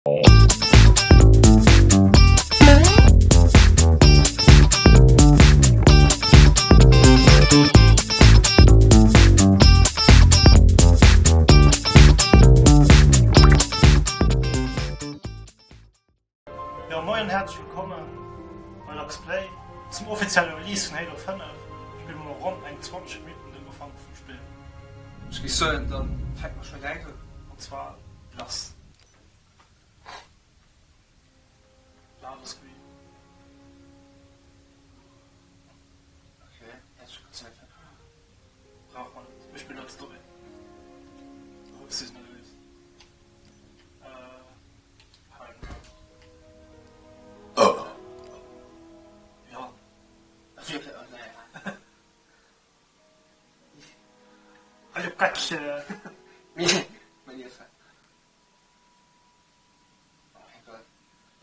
Jo moien häerzlech wëllkommen bei Luxplay zum offizielle Release vun Halo 5. Spille mer ronn eng 20 Minutten den Ufank vum Spill. Ech géif soen, dann fänke mer schon direkt un. An zwar lass. Ladescreen. Okay, hätt ech kuerz einfach. Brauch man net. Mir spillen als Story. Season Release. Äh, hei. Oh. Ja. Wierklech? Oh nee. Hallo Katze.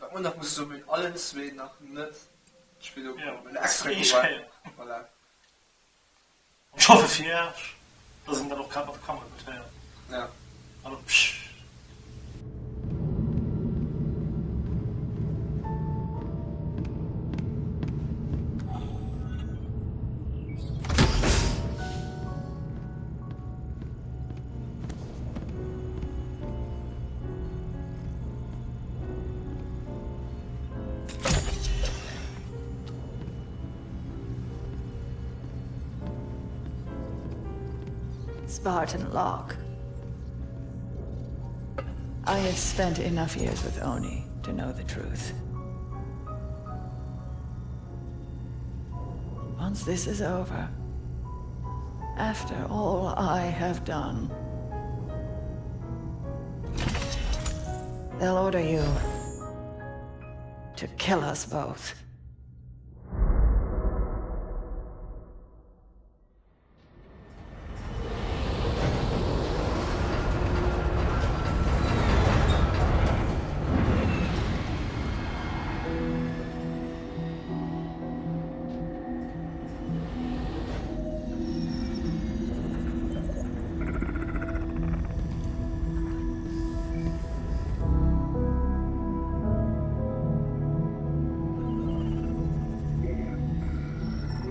Wat mer nach muss soen, mir hunn allen zwee nach net d'Spill ugeholl. Mir hunn extra Eescht gewaart. Kéier. Voilà. An ech hoffe fir Iech, dass een dat och grad mat der Kamera gutt héiert. Ja. Also psscht. Spartan Locke. I have spent enough years with Oni to know the truth. Once this is over, after all I have done, they'll order you to kill us both.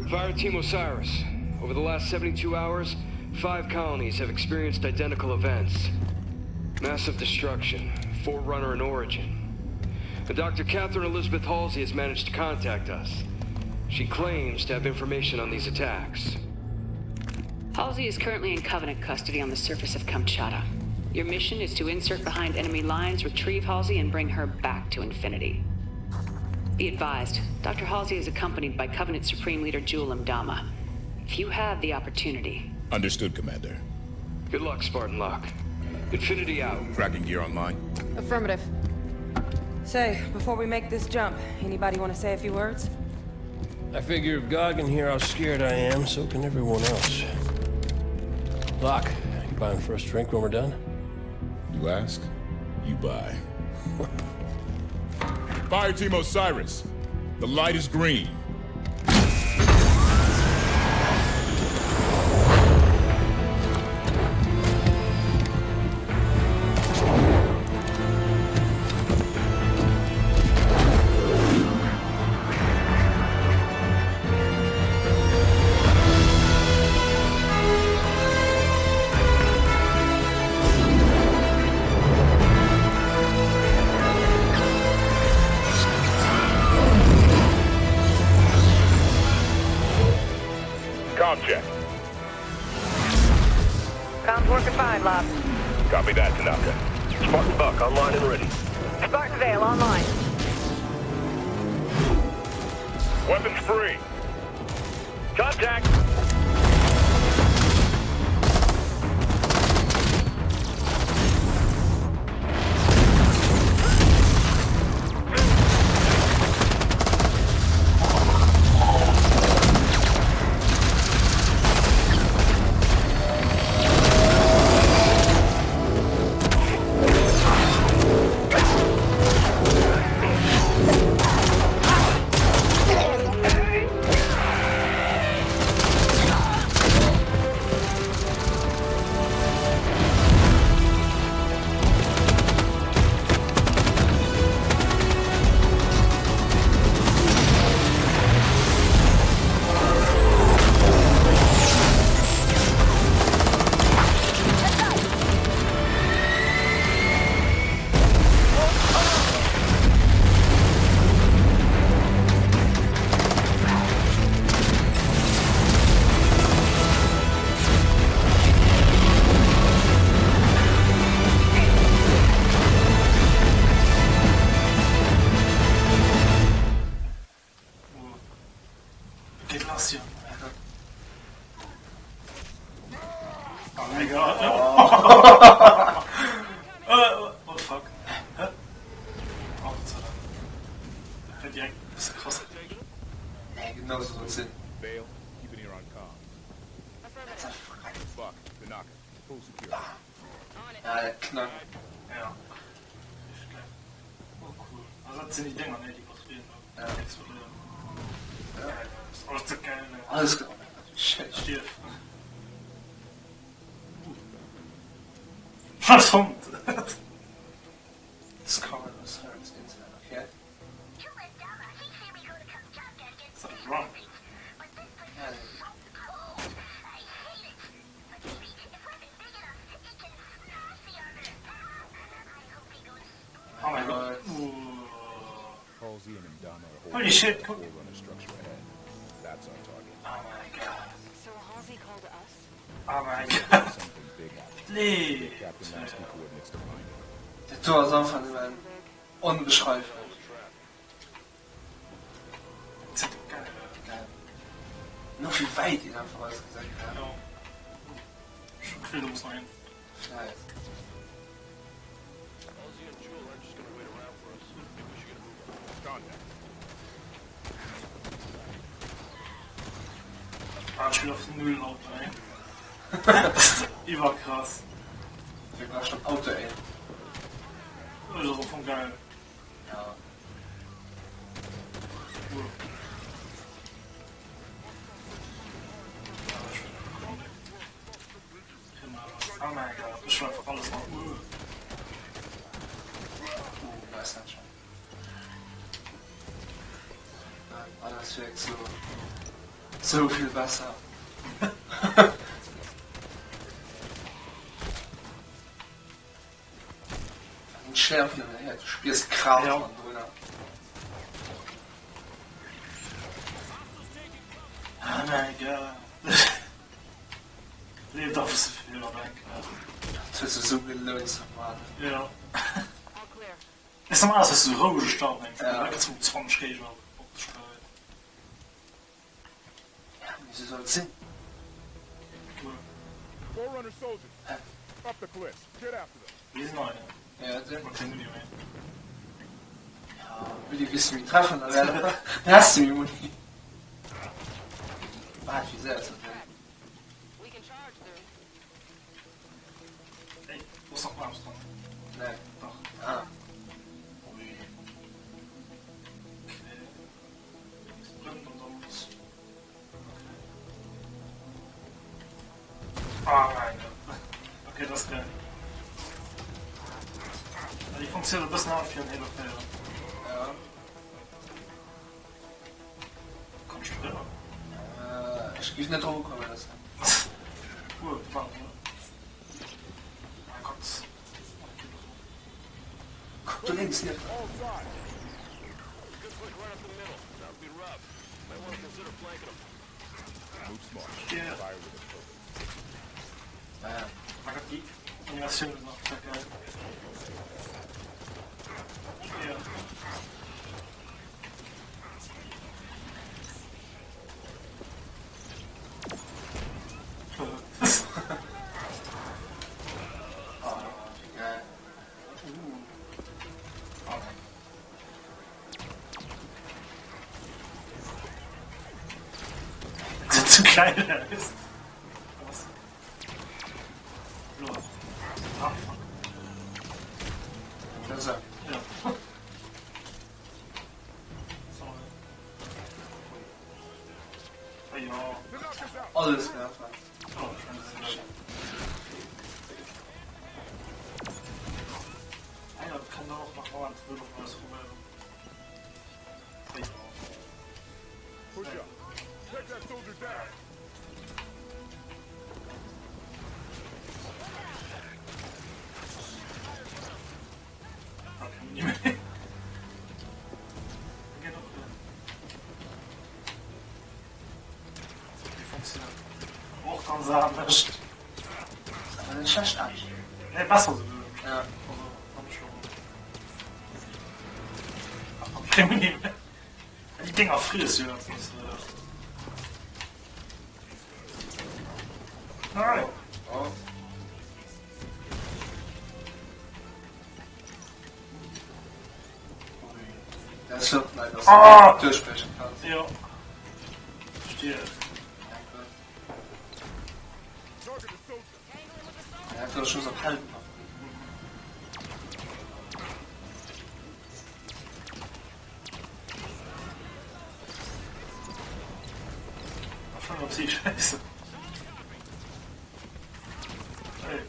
Fire Team Osiris. Over the last 72 hours, five colonies have experienced identical events. Massive destruction, Forerunner in origin. And Dr. Catherine Elizabeth Halsey has managed to contact us. She claims to have information on these attacks. Halsey is currently in Covenant custody on the surface of Kamchatka. Your mission is to insert behind enemy lines, retrieve Halsey, and bring her back to Infinity. Be advised, Dr. Halsey is accompanied by Covenant Supreme Leader Jewel Mdama. If you have the opportunity. Understood, Commander. Good luck, Spartan Locke. Infinity out. Tracking gear online? Affirmative. Say, before we make this jump, anybody want to say a few words? I figure if God can hear how scared I am, so can everyone else. Locke, you buying the first drink when we're done? You ask, you buy. Fire Team Osiris, the light is green. Com check. Com's working fine, Locke. Copy that, Tanaka. Spartan Buck online and ready. Spartan Vale online. Weapons free. Contact! What the fuck? Hä? Oh, Gott sei Dank. Dat wär direkt e bësse krass. Nee, genau sou soll et sinn. Vale, keep an ear on comms. Alter, verreckt. Buck, Tanaka, full security. Ja, dat knackt. Ja. Richteg geil. Oh cool. Also dat sinn déi Dénger, ne, déi Batterien do, déi explodéieren. Geil, das ist alles so geil, ne. Alles geil. Shit. Stierf. Was kommt? Discover the Osiris Intel, okay. Ist das wrong? Ja, Oh mein Gott. Halsey and Indama are holding Holy shit, guck. Forerunner structure ahead. That's our target. Oh my god. So Halsey called us? Oh my god. Something big happened. Nee. Captain Lasky coordinates to find her. Dat do ass einfach nëmmen onbeschreiflech. Das ist geil. Geil. No wéi wäit een einfach alles gesäit, ne? Ja. Schon Gefühl, du musst noch hin. Nice. Halsey and Jewel aren't just gonna wait around for us. Maybe we should get a move on. Contact. Ah, ich spiel auf Null laut, ey. Iwwerkrass. Wéi war schon Auto, ey. Das ist auch von geil. Ja. Cool. Oh mein Gott, ich will einfach alles noch. Uh, weiß dann schon. Nein, alles wirkt so, so viel besser. Den Schärfen, ja, du spürst Kraft Ja. von drunter. Oh mein Gott. Lebt auf so viel, aber danke. Das huet sech sou gelount ze waarden. Ja. All clear. Ist normal, dass du rouege Start nimmst. Ja. Da gibt's 20 Gegner op der Stelle. Ja, mee sou soll et sinn. Cool. Forerunner soldiers! Up the cliffs. Get after them. Wie sind eine? Ja, den. Man kann nicht mehr. Ja, will die wissen, wie treffen, dann wär- dann hast du die Muni. Wart, wie sehr ist das denn? We can charge through. Ey, wo ist noch Arms dran? Nee. Doch. Ah, Ui. Okay. Das brennt und dann muss. Okay. Ah, nein. Okay, das ist geil. Ja, Die funktioniert ein bisschen anders wie ein Halo 4. ja. Kommst du rüber? Äh, ich géif net dru kommen lassen. Cool, die waren, oder? Mein Gott. Guck do lénks nieft der. All sides. Good quick run up the middle. That'll be rough. Might want to consider flanking them. Move smart. Yeah. Fire with a purpose. Ja, Mein Gott, die Animation ist noch geil. Ja. Oh, wéi geil. Sieht zu geil aus. Was? Los. Ah, fuck. Das ist er. Ja. Sorry. Ah, ja. Tanaka's out. Alles werfen. Oh, schon sehr schön. Ah ja, kann da auch noch mal will noch was probieren. Ah, ja. Push up. Take that soldier down. Okay, nicht mehr. Geht auch wieder. Die funktioniert. Auch ganz anders. Awer net schlecht an. Nee, besser so. Ja. Also, hab ich schon. Ach, komm, ich nehme nicht mehr. Die Dinger frieren ja. Das ist, äh Nein! Oh. Ah! Jo. Stierf. Schon op si schéissen. Hey.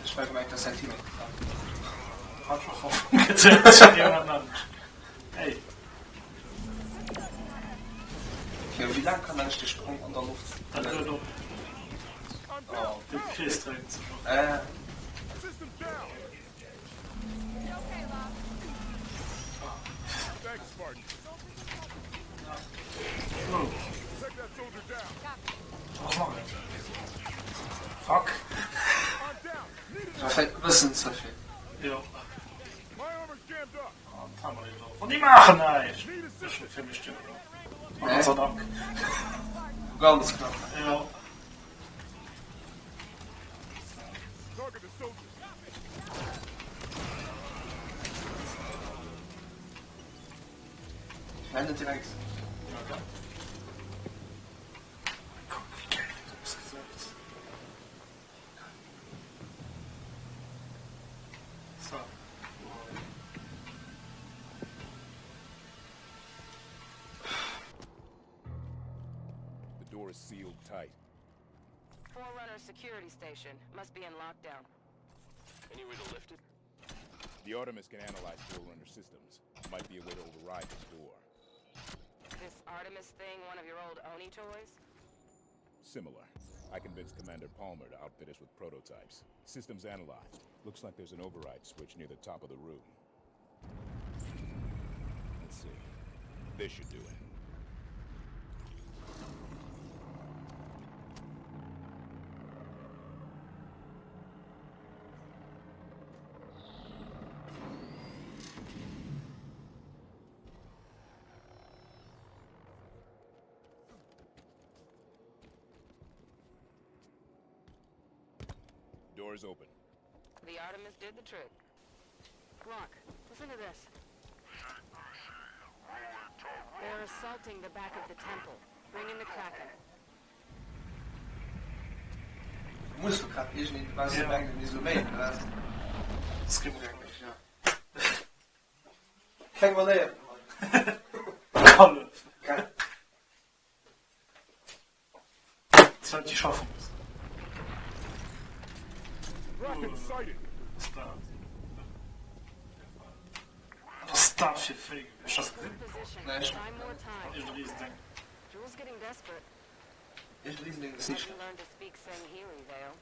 Ech war gemengt, dass säin Teammate getraff Hat schon Hoffnung getötet. Hey. Okay, wéi laang kann eigentlech de Sprong an der Loft? Dat hëlt op. Oh. De Krees dréint sech op. Äh. Fuck. Dat war vläicht e bëssen ze vill. Jo. An déi maachen näischt! Ech fir mech duer elo. Gott sei Dank. Ganz knapp. Jo. Ich meine direkt. Guck, wéi geil dat ausgesäit. So. The door is sealed tight. Forerunner security station. Must be in lockdown. Any way to lift it? The Artemis can analyze Forerunner systems. Might be a way to override this door. This Artemis thing one of your old Oni toys? Similar. I convinced Commander Palmer to outfit us with prototypes. Systems analyzed. Looks like there's an override switch near the top of the room. Let's see. This should do it. Door's open. The Artemis did the trick. Locke, listen to this. They're assaulting the back of the temple. Bring in the Kraken. Muss doch grad iergendeen dobausse Ja. mengen, mir sou méi, oder wat? Das kritt Ja. Keng Manéieren hei. Kallef. Geil. Das halt die schaffen müssen. Kraken sighted! Was da? Was ist dat fir Véi gewiescht? Hast du gesinn? Position. Nee, ich- Buy more time. Iergend Riesending. Jules getting desperate. Iergend Riesending ass How'd nicht you learn to speak Sangheili, Vale?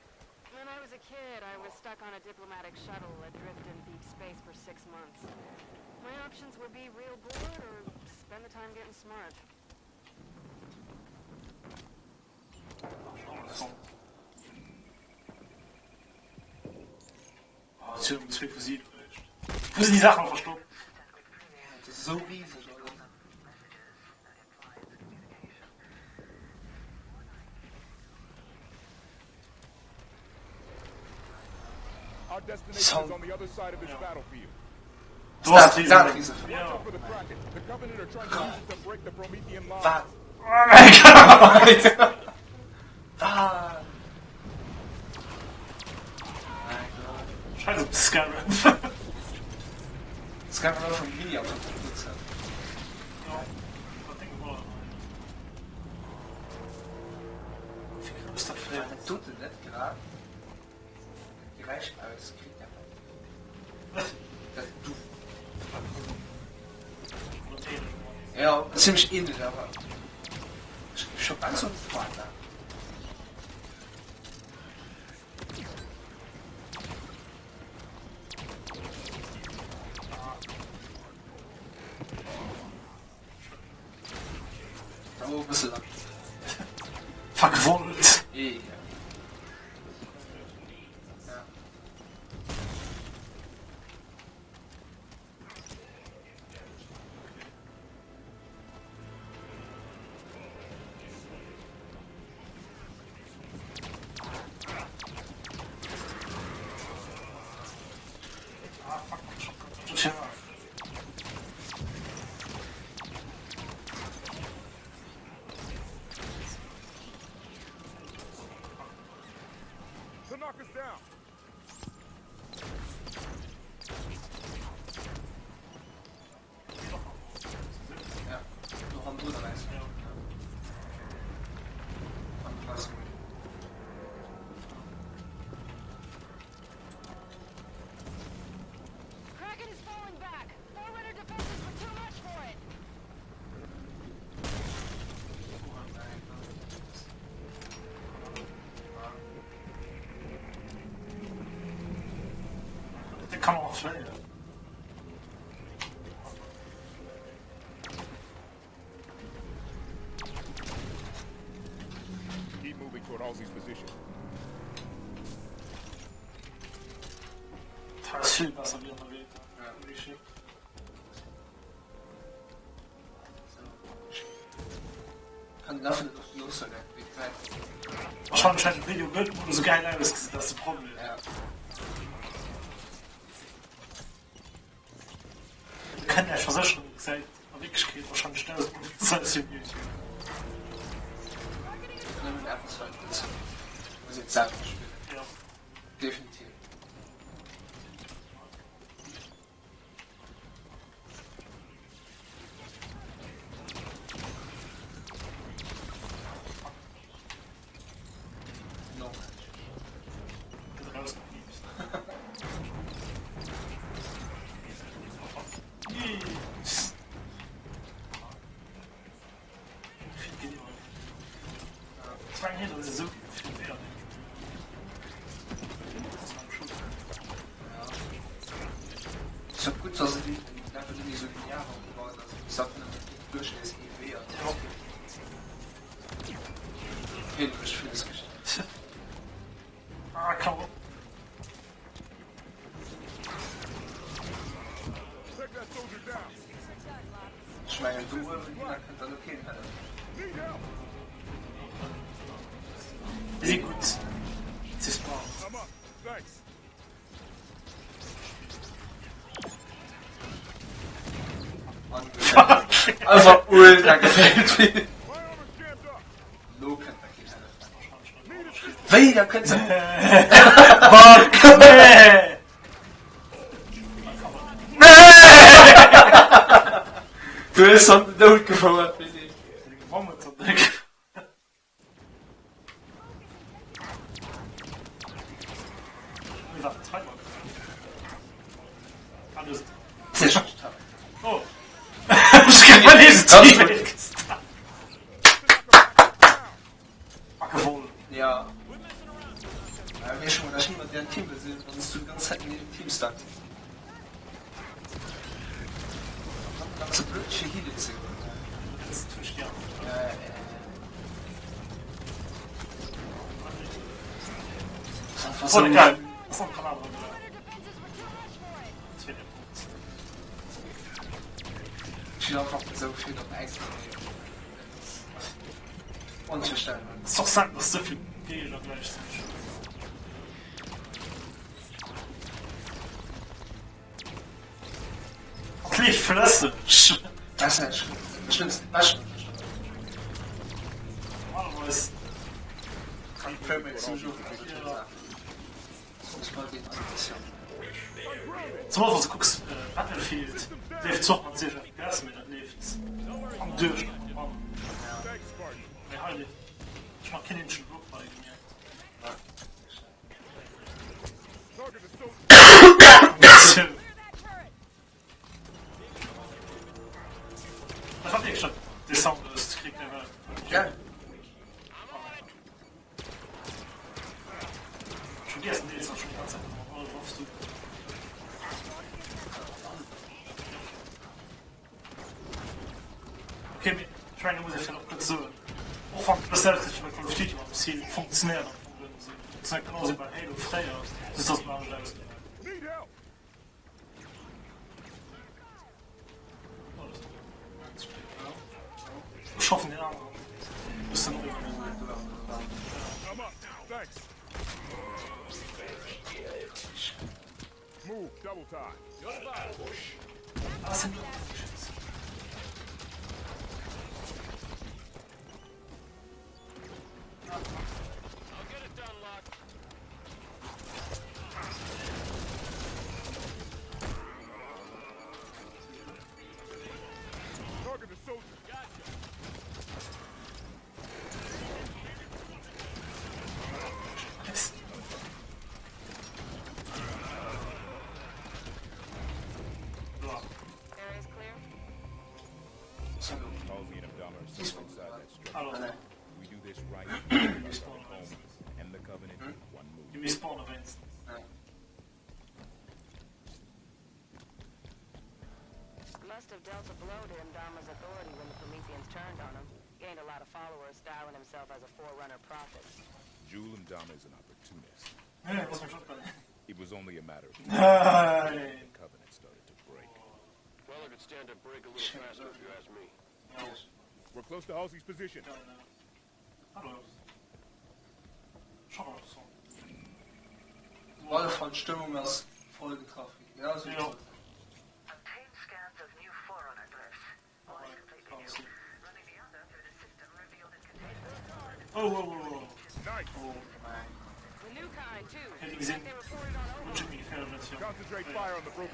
When I was a kid, I was stuck on a diplomatic shuttle adrift in deep space for six months. My options were be real bored or spend the time getting smart. Oh, et sinn zwéi vu 7 eréischt. Wou sinn déi Saachen verstoppt? Dat ass esou riseg alles. Our destination is on the other side of this battlefield. Do ass Dat dat d'Riesending. Riesefeld. Watch out for the Kraken. The Covenant are trying to use it to break the Promethean lines. Wat? Oh mein Gott! Wat? Mein Gott. Scheiß op de Scarab. Scarab ass vum Mini am Produzent. Jo, dat Ding war. Wéi grouss dat Fléi War ass. dat doten net grad dat Geräisch aus Krieg der Welten? Dat du. Jo, zimmlech ähnlech awer ech géif scho bal soen et war dat. Dauer e bësse lang. Vergewollt. Ja. Ja. Det kann och fléien. Keep moving toward Halsey's position. Dat ass vill besser wéi an der Beta. Kann den Affe net och loossen, wéi gesäit. Wahrscheinlech hätt den Video gëtt mol esou gäil ausgesinn, dat ass de Problem. Ja. Dir kënnt Iech versécheren, et gesäit a Wierklechkeet wahrscheinlech dausendmol besser aus wéi um Youtube. Nëmmen eppes wat et muss een selwer spillen. Ja. Definitiv. No. Gëtt erausgepiepst. Ist gutt, dass se déi einfach net méi esou linear opgebaut ass. Muss einfach nëmmen duerchlies ee Wee an ja. Heen huet villes geschitt. Ah, komm. Ech mengen do uewen hinner kënnt dann elo keen hëllefen. Déi si gutt. Si smart. Einfach ultra gefailt. Lo kënnt da keen hëllefen. Wéi, da kënnt se. Fuck! Nee! Du hues an den Doud gefouert, Willy. Ja. Äh, wéi schon, dass niemand der Team sinn, dann du die ganze Zeit in jedem Team stuck. Ganz so blöd fir Healing ze goen. Ja, ja, ja. Das ist einfach so. Voll geil. Das ist am Kanal Ich will einfach so viel op Eis. Onverstellbar. Ass och selten dass souvill Géigner gläichzäiteg Et leeft flësseg. Dat ass dat schlëmmst beschten. Normalerweis Zemol wann s de kucks Battlefield leeft zwar och mat 60 fps mee dat leeft am Duerchschnëtt mat manner. Mee hei leeft, ech hu nach keen eenzegen Bug hei gemierkt. Dat war wierklech dat dee Sound ass Krieg der Welt. Schon die ersten Deels schon die ganze Zeit alle drauf du. Okay, mee ech mengen, do muss ee vläicht och kuerz soen, och wann das selwecht bei Call of Duty mam Ziel funktionéiert am Fong net esou, funktionéiert genau esou bei Halo fréier, just dass et anescht ausgesäit. Ech hoffen deen aneren bëssen och iwwerliewen. Ah, sind right, Private Home, and the Covenant in one move. Déi respawne wéinstens. Must have dealt a blow to Mdama's authority when the Prometheans turned on him. Gained a lot of followers, styling himself as a forerunner prophet. Jul 'Mdama is an opportunist. Nee, was meng Shotgun? It was only a matter of time Nein! the Covenant started to break. Well, I could stand to break a little faster if you ask me. We're close to Halsey's position. Op alle Fall d'Stëmmung ass voll getraff ginn, genau esou wéi et sollt sinn. Oh mäin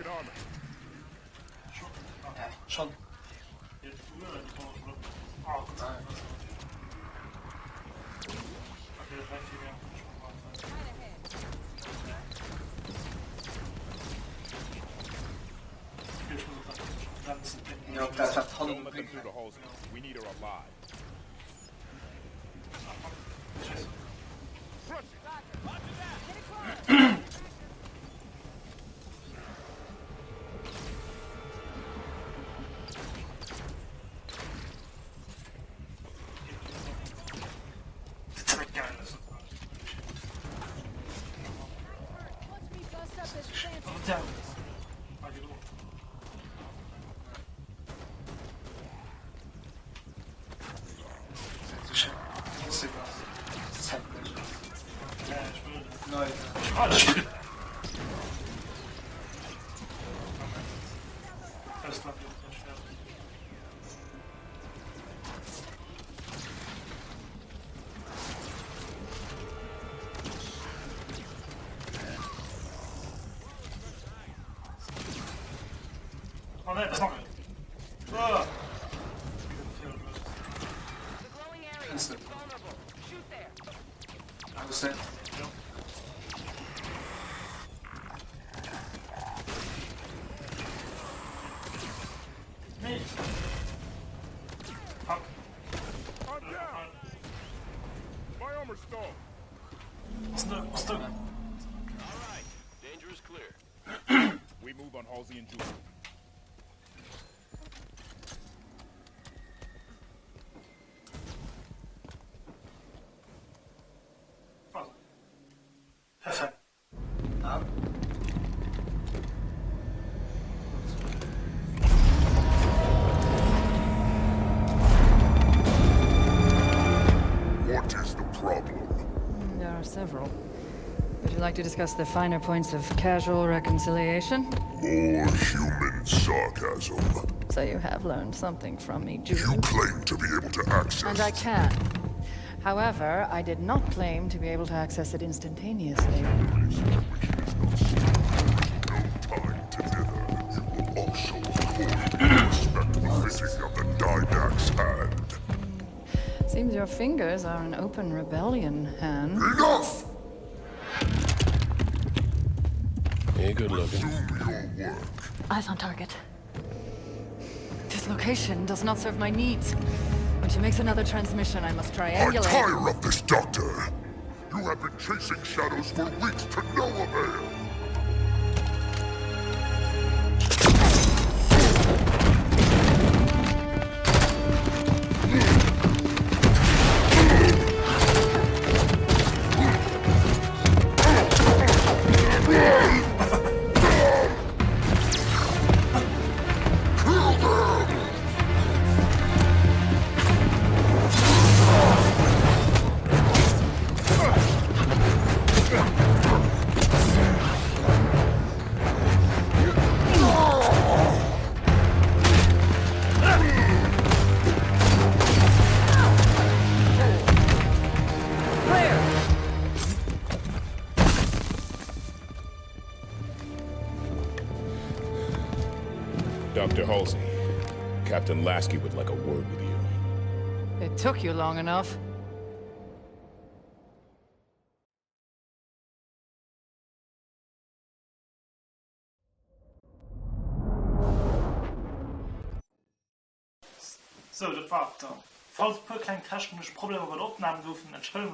Gott. Ja, schonn. Jo, dat wat hannen um Bléck läit. Oh nein, was machen wir? Ah! Nee. Fuck. I'm down. My armor's stalled. Was denn? Was denn? All right, danger is clear. We move on Halsey and Julie. Also. Perfekt. Ja. What is the problem? There are several. Would you like to discuss the finer points of casual reconciliation? More human sarcasm. So you have learned something from me, You Jude. claim to be able to access. And I can. However, I did not claim to be able to access it instantaneously. Which it is not seen. There is no time to dither. You will also accord me the respect befitting of the Didact's hand. Seems your fingers are in open rebellion, Han. Enough! Yeah, good looking. Resume your work. Eyes on target. This location does not serve my needs. When she makes another transmission, I must I triangulate. tire of this, Doctor! You have been chasing shadows for weeks to no avail! Kill them! Dr. Halsey, Captain Lasky would like a word with you. It took you long enough. Sou, dat war et dann. Falls e puer kleng technesch Problemer bei der Opnam goufen, entschëllege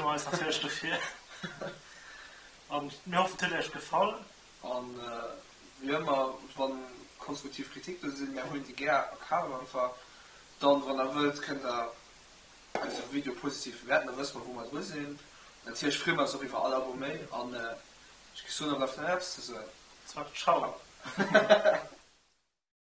mer eis natierlech dofir. An mir hoffen et huet iech gefall. An wéi ëmmer, wann konstruktiv Kritik do sinn, mär huelen déi gär a Kaf einfach. Dann, wann der wëllt, kënnt der eise Video positiv bewäerten, da wësse mer wou mer dru sinn. Natierlech freeë mer eis och iwwer all Abo méi. An ech géif soen, da bleift nach eppes ze soen. Zwar, Ciao.